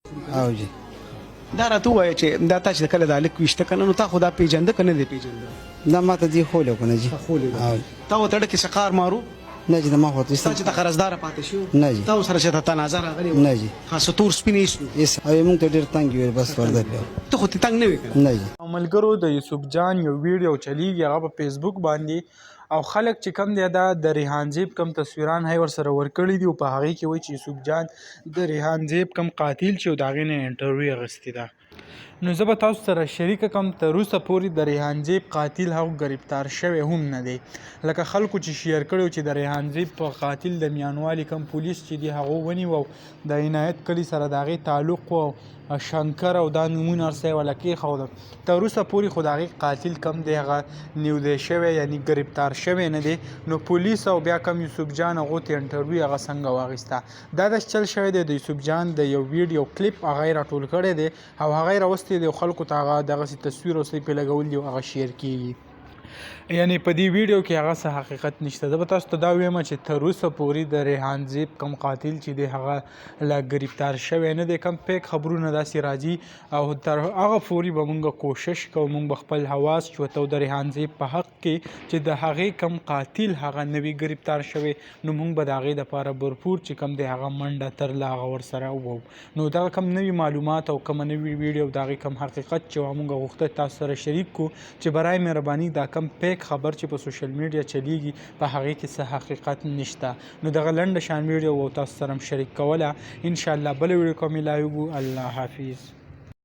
او جی. دا راته ووایه چې دا تا چې کله دا هلک ویشته که نه، نو تا خو دا پېژنده که نه دی پېژنده؟ دا ماته دی خولی کنه جی. خولی. او. تا ورته ډکې سقار مارو؟ نه جی، ما خو ته تا چې ته قرضداره پاتې شو؟ نه جی. تا سره چې ته تنازع راغلی وه؟ نه جی. ښه، تور سپین هېڅ نو؟ هېڅ. او موږ ته ډېر تنګ ویل، بس ورده پرې. ته خو ترې تنګ نه وې که نه جی. ملګرو، د یوسف جان یو ویډیو چلیږي هغه په فیسبوک باندې، او خلک چې کم دی دا د ریحان زیب کم تصویران هی ورسره ورکړي دي، او په هغې کې وایي چې یوسف جان د ریحان زیب کم قاتل چې د هغې نه انټرویو اخیستې ده. نو زه به تاسو سره شریکه کم، تر اوسه پورې د ریحان زیب قاتل هغه گرفتار شوی هم نه دی، لکه خلکو چې شیر کړو چې د ریحان زیب په قاتل د میانوالي کم پولیس چې دی هغه ونیو، د عنایت کلی سره د هغې تعلق و، شنکر او دا نومونه هر څه یې وله کېښودل. تر اوسه پورې خو د هغې قاتل کم دی هغه نیولی شوی، یعنی ګرفتار شوی نه دی. نو پولیس او بیا کم یوسف جان هغو ته انټرویو هغه څنګه واخیسته؟ دا داسې چل شوی دی، د یوسف جان د یو ویډیو کلیپ هغه یې راټول کړی دی او هغه یې راوستی دی، او خلکو ته هغه دغسې تصویر او څه یې پرې لګول دي او هغه شیر کیږي. یعنی په دې ویډیو کې هغه څه حقیقت نشته. زه به تاسو ته دا وایم چې تر اوسه پورې د ریحان زیب کم قاتل چې دی هغه لا ګرفتار شوی نه دی. کم پیک خبرونه داسې راځي، او تر هغه پورې به مونږ کوشش کوو، مونږ به خپل حواس چوتو د ریحان زیب په حق کې چې د هغې کم قاتل هغه نه وي ګرفتار شوی، نو مونږ به د هغې دپاره بھرپور چې کم دی هغه منډه تر له هغه ورسره وو. نو دغه کم نوي معلومات او کومه نوې ویډیو او د هغې کم حقیقت چې مونږ غوښته تاسو سره شریک کو چې برای مهرباني دا کم پیک خبر چې په سوشل میډیا چلیږي په هغې کې څه حقیقت نشته. نو دغه لنډه شان ویډیو او تاسو سره هم شریک کوله. ان شاء الله بله ویډیو کې ملاویږو. الله حافظ.